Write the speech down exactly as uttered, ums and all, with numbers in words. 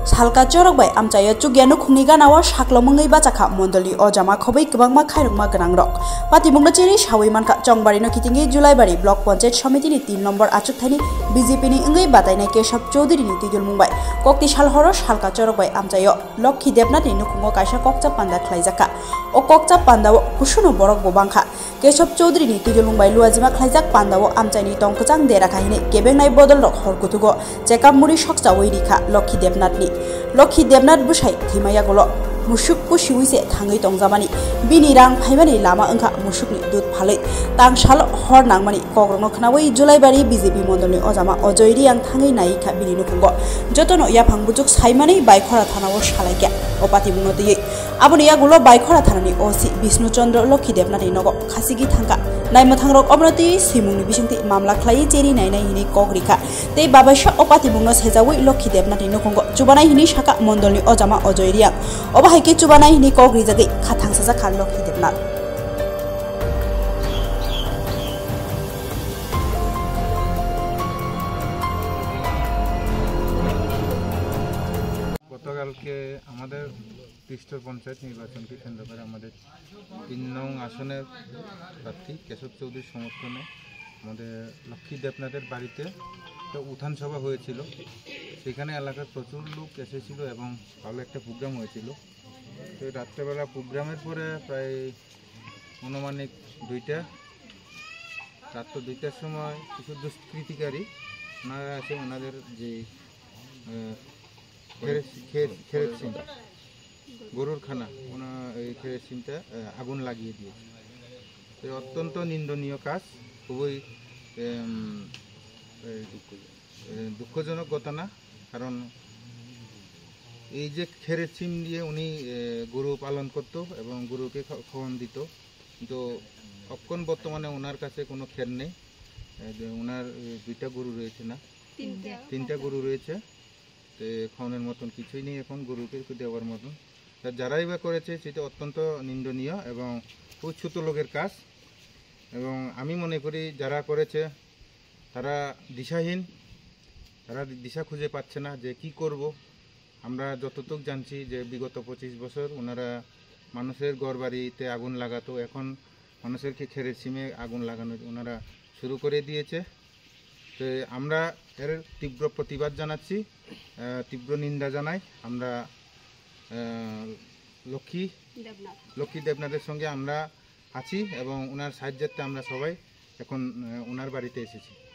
Salka chorok bai amchaio chukya nukhungni ganao saklom wngwi bachakha mondolni ojama khobwi kwbangma khairokma gwnangrok. Patibungno chini sawi mankha, Chongbarino kitingwi Julaibari Block Panchayat Samitini tin nombor achukthani B J P ni wngwi batainai Kesab Chowdhury ni twijlmung bai kokti sal horo salka chorok bai amchaio Lokhi Debnath ni nukhungo kaisa kokcha panda khlaijakha. O kokcha pandao kusuno borok bo bangkha. Kesab Chowdhury ni twijlmung bai luajima khlaijak pandao amchaini tong kwchang dera kha hinwi kebengnai bodolrok hor kutugo chekap muri sokchawi rikha Lokhi Debnath ni. Lokhi Debnath bwsai thwima yagulo musuk pusiwi se thangwi tongjamani, bini rang phaimani lama wngkha musukni dud phalwi. Tangsal hor nangmani kokrokno khnawi Julaibari B J P mondolni ojama Ajoy Reang thangwi naikha bini nukhungo. Jotono yaphang buchuk saimani Baikhora thanao salaikha o patibungno twiwi. Aboni yagulo Baikhora thanani O C Bishnu Chandra Lokhi Debnathni nogo khasigi thangkha. Naimwthangrok obono twiwi swimungni bisingtwi mamla khlaiwi cheri nainai hinwi kok rikha. Tei babaisa o patibungno sejawi Lokhi Debnathni nukhungo chubanai hinwi sakha mondolni ojama Ajoy Reang. Obo hai khe chubanai hinwi kok rijagwi kha thangsajakha Lokhi Debnath. গতকালকে আমাদের ত্রিস্তর পঞ্চায়েত নির্বাচনকে কেন্দ্র করে আমাদের তিন নং আসনের প্রার্থী কেশব চৌধুরীর সমর্থনে আমাদের লক্ষ্মী দেবনাথের বাড়িতে একটা উত্থান সভা হয়েছিল। সেখানে এলাকার প্রচুর লোক এসেছিল এবং ভালো একটা প্রোগ্রাম হয়েছিল। তো রাত্রেবেলা প্রোগ্রামের পরে প্রায় আনুমানিক দুইটা, রাত্র দুইটার সময় কিছু দুষ্কৃতিকারী ওনারা আছে, ওনাদের যে, আহ, খেরে-, খে-, খেরেসিম, গরুর খানা, ওনা-, এই খেরেসিমটা, আহ, আগুন লাগিয়ে দিয়েছে। তো অত্যন্ত নিন্দনীয় কাজ, খুবই, এম, এই, এ, দুঃখজনক ঘটনা। কারণ এই যে খেরেসিম দিয়ে উনি, এ, গরু পালন করত এবং গরুকে খা-, খাওয়ান দিত, কিন্তু অক্ষণ বর্তমানে ওনার কাছে কোনো খের নেই। এ, যে ওনার, এ, দুইটা গরু রয়েছে না? তিনটা। তিনটা গরু রয়েছে। তো খাওয়ানোর মতন কিছুই নেই এখন গরুকে দেওয়ার মতন। তা যারাই বা করেছে সেটা অত্যন্ত নিন্দনীয় এবং খুব ছোট লোকের কাজ। এবং আমি মনে করি যারা করেছে তারা দিশাহীন, তারা দিশা খুঁজে পাচ্ছে না যে কি করব। আমরা যতটুক জানছি যে বিগত পঁচিশ বছর ওনারা মানুষের ঘর বাড়িতে আগুন লাগাতো, এখন মানুষের খে-, খেরেসিমে আগুন লাগানো ওনারা শুরু করে দিয়েছে। তো আমরা এর তীব্র প্রতিবাদ জানাচ্ছি, আহ, তীব্র নিন্দা জানাই। আমরা, আহ, লক্ষ্মী দেবনাথ। লক্ষ্মী দেবনাথের সঙ্গে আমরা আছি এবং ওনার সাহায্যার্থে আমরা সবাই এখন, আহ, ওনার বাড়িতে এসেছি।